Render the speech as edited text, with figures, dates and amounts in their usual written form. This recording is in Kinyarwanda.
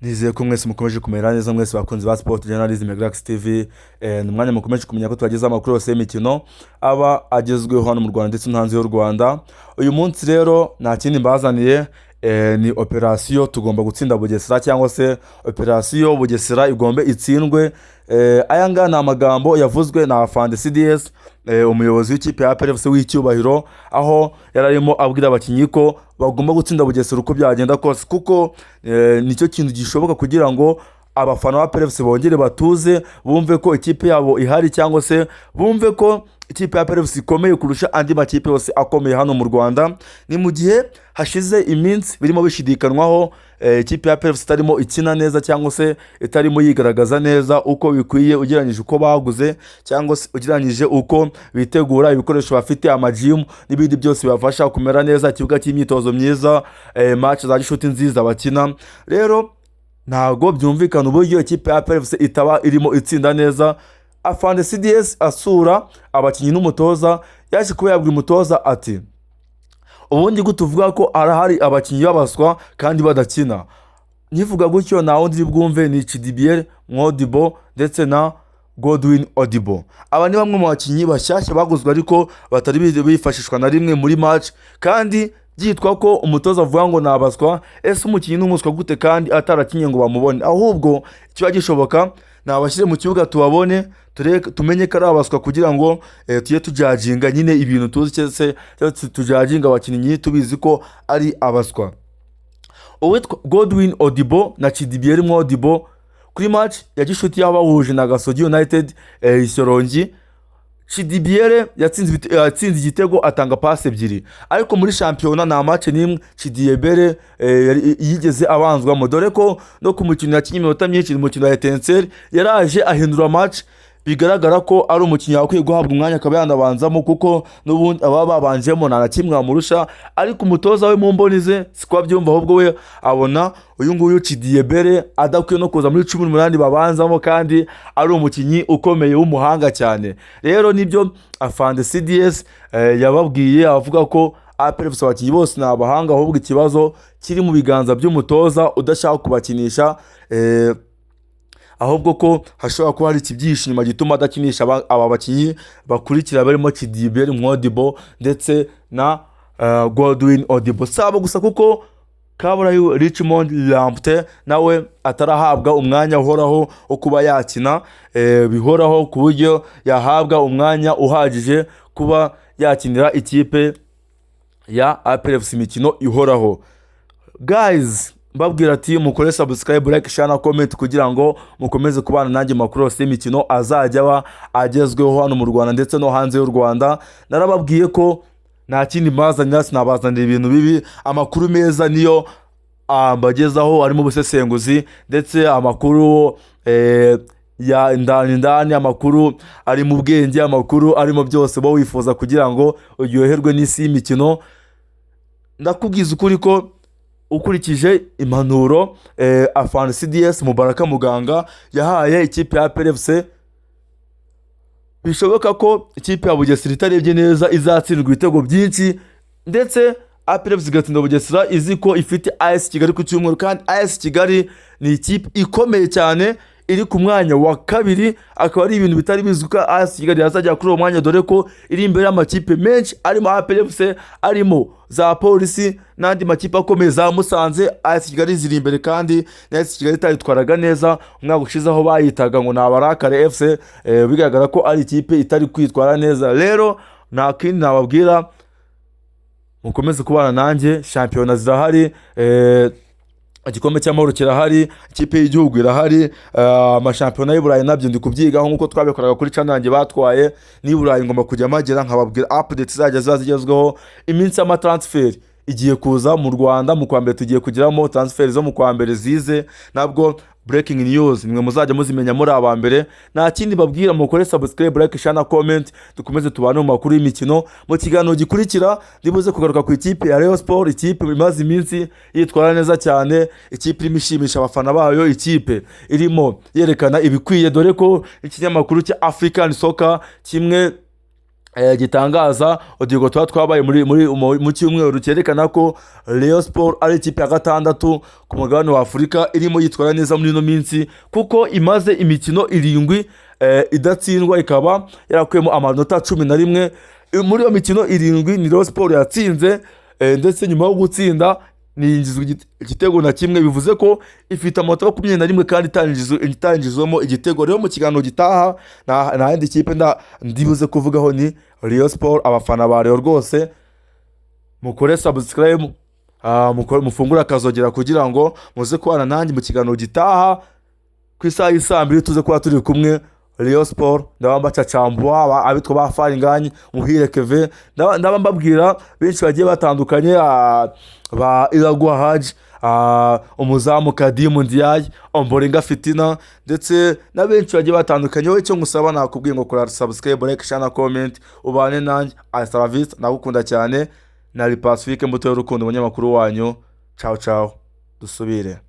Nizeye ko mwese mukomeje kumera neza, mwese bakunzi ba Sport Journalism Galaxy TV. Ni umwanya mukomeje kumenya ko tubagezaho amakuru yose y'imikino aba agezweho hano mu Rwanda ndetse no hanze y'u Rwanda. Uyu munsi rero nta kindi mbazaniye, ni operasiyo tugomba gutsinda Bugesera, cyangwa se operasiyo Bugesera igombe itsindwe. Aya ngaya ni amagambo yavuzwe na Afande CDS, umuyobozi w'ikipe ya APR FC w'icyubahiro, aho yari arimo abwira abakinnyi ko bagomba gutsinda Bugesera uko byagenda kose, kuko nicyo kintu gishoboka kugira ngo abafana ba APR FC bongere batuze, bumve ko ikipe yabo ihari, cyangwa se bumve ko ikipe ya APR FC ikomeye kurusha andi makipe yose akomeye hano mu Rwanda. Ni mu gihe hashize iminsi birimo bishidikanwaho, ikipe ya APR FC itarimo ikina neza cyangwa se itarimo yigaragaza neza uko bikwiye, ugereranyije uko baguze cyangwa se ugereranyije uko bitegura, ibikoresho bafite, amajimu n'ibindi byose bibafasha kumera neza, ikibuga cy'imyitozo myiza, match za gishuti nziza bakina. Rero ntabwo byumvikana uburyo ikipe ya APR FC itaba irimo itsinda neza. Afande CDS asura abakinnyi n'umutoza, yaje kuba yabwira umutoza ati: "Ubundi gute uvuga ko arahari abakinnyi babaswa kandi badakina?" Nkivuga gutyo, nta wundi uri bwumve, ni Chidibiere Mwodibo ndetse na Godwin Odibo. Aba ni bamwe mu bakinnyi bashyashya baguzwe ariko batari bifashishwa na rimwe muri match, kandi byitwa ko umutoza avuga ngo nabaswa. Ese umukinnyi ni umuswa gute kandi atarakinye ngo bamubone? Ahubwo ikiba gishoboka ni abashyire mu kibuga tubabone, tumenye ko ari abaswa, kugira ngo tujye tujudginga nyine ibintu tuzi, cyangwa se tujudginga abakinnyi tubizi ko ari abaswa. Uwitwa Godwin Odibo na Chidibiere Mwodibo, kuri match ya gishuti yabahuje na Gasogi United, Ishyorongi, Chidibiere yatsinze igitego, atanga pasi ebyiri, ariko muri shampiyona nta match n'imwe Chidiebere yigeze abanzwamo, dore ko no ku mukino yakinnye iminota myinshi, umukino wa Etincelle, yaraje ahindura match. Bigaragara ko ari umukinnyi wakwiye guhabwa umwanya akaba yanabanzamo, kuko n'ubundi ababa babanjemo nta na kimwe bamurusha. Ariko umutoza we mu mboni ze siko abyumva, ahubwo we abona uyu nguyu Chidiebere adakwiye no kuza muri 18 babanzamo, kandi ari umukinnyi ukomeye w'umuhanga cyane. Rero nibyo afande CDS yababwiye, avuga ko APR FC abakinnyi bose ni abahanga, ahubwo ikibazo kiri mu biganza by'umutoza udashaka kubakinisha, ahubwo ko hashobora kuba hari ikibyihishe inyuma gituma adakinisha aba bakinnyi bakurikira, barimo Chidiebere Mwodibo ndetse na Godwin Odibo. Si abo gusa, kuko Kaburayu Richmond Lamptey nawe atarahabwa umwanya uhoraho wo kuba yakina, bihoraho, ku buryo yahabwa umwanya uhagije kuba yakinira ikipe ya APR FC imikino ihoraho. Guys, mbabwira ati mukore subscribe, like, share na comment kugira ngo mukomeze kubana nanjye mu makuru yose y'imikino azajya aba agezweho hano mu Rwanda ndetse no hanze y'u Rwanda. Narababwiye ko nta kindi mbazanira, sinabazanira ibintu bibi. Amakuru meza niyo mbagezaho, arimo ubusesenguzi ndetse amakuru ya ndani ndani, amakuru ari mu bwenge, amakuru arimo byose uba wifuza kugira ngo uryoherwe n'isi y'imikino. Ndakubwiza ukuri ko ukurikije impanuro afande CDS Mubaraka Muganga yahaye ikipe ya APR FC, bishoboka ko ikipe ya Bugesera itarebye neza izatsindwa ibitego byinshi, ndetse APR FC igatsinda Bugesera izi ko ifite AS Kigali ku cyumweru, kandi AS Kigali ni ikipe ikomeye cyane iri ku mwanya wa kabiri, akaba ari ibintu bitari bizwi ko AS Kigali yazajya kuri uwo mwanya, dore ko iri imbere y'amakipe menshi arimo APR FC, arimo za Polisi n'andi makipe akomeye, za Musanze. AS Kigali ziri imbere, kandi na AS Kigali itayitwaraga neza umwaka ushize, aho bayitaga ngo ni abarakare FC, bigaragara ko ari ikipe itari kwitwara neza. Rero nta kindi nababwira, mukomeze kubana nanjye. Shampiyona zirahari, igikombe cy'amahoro kirahari, ikipe y'igihugu irahari, amashampiyona y'i Burayi nabyo ndi kubyigaho nk'uko twabikoraga kuri channel yanjye batwaye n'i Burayi. Ngomba kujya mpagera nkababwira update zizajya ziba zigezweho. Iminsi y'amatransfer igiye kuza mu Rwanda mu kwa mbere, tugiye kugiramo transfer zo mu kwa mbere zize, nabwo breaking news nimwe muzajya muzimenya muri aba mbere. Nta kindi babwira, mukore subscribe, like, share na comment, dukomeze tubane mu makuru y'imikino. Mu kiganiro gikurikira ndibuze kugaruka ku ikipe ya Rayon Sport, ikipe imaze iminsi yitwara neza cyane, ikipe irimo ishimisha abafana bayo, ikipe irimo yerekana ibikwiye, dore ko ikinyamakuru cya African Soccer kimwe gitangaza uduhigo tuba twabaye muri mu cyumweru cyerekana ko Rayon Sport ari ikipe ya gatandatu ku mugabane wa Afurika irimo yitwara neza muri ino minsi, kuko imaze imikino 7 idatsindwa, ikaba yarakuyemo amanota 11. Muri iyo mikino 7 ni Rayon Sport yatsinze, ndetse nyuma yo gutsinda ntiyinjizwa igitego na kimwe. Bivuze ko ifite amanota 21 kandi itanjizwemo igitego. Rero mu kiganiro gitaha nta yindi kipe ndibuze kuvugaho, ni Rayon Sport. Abafana ba Rayon rwose mukore subscribe, mufungure akazogera kugira ngo muze kubana nanjye mu kiganiro gitaha ku isaha y'i 2:00, tuze kuba turi kumwe. Rayon Sport ndaba mbacacambuwa abitwa ba Faringanye Muhire Keve, ndaba mbabwira benshi bagiye batandukanye, ba Iraguha Haji, umuzamu Kadimu Ndiaye, Omborenga Fitina, ndetse na benshi bagiye batandukanye. Wowe icyo ngusaba, nakubwiye ngo kora subscribe, like, share na comment, ubane nanjye. Hasta la vista, ndagukunda cyane. Na Pacifique Mbuto y'urukundo, umunyamakuru wanyu. Ciao ciao, dusubire.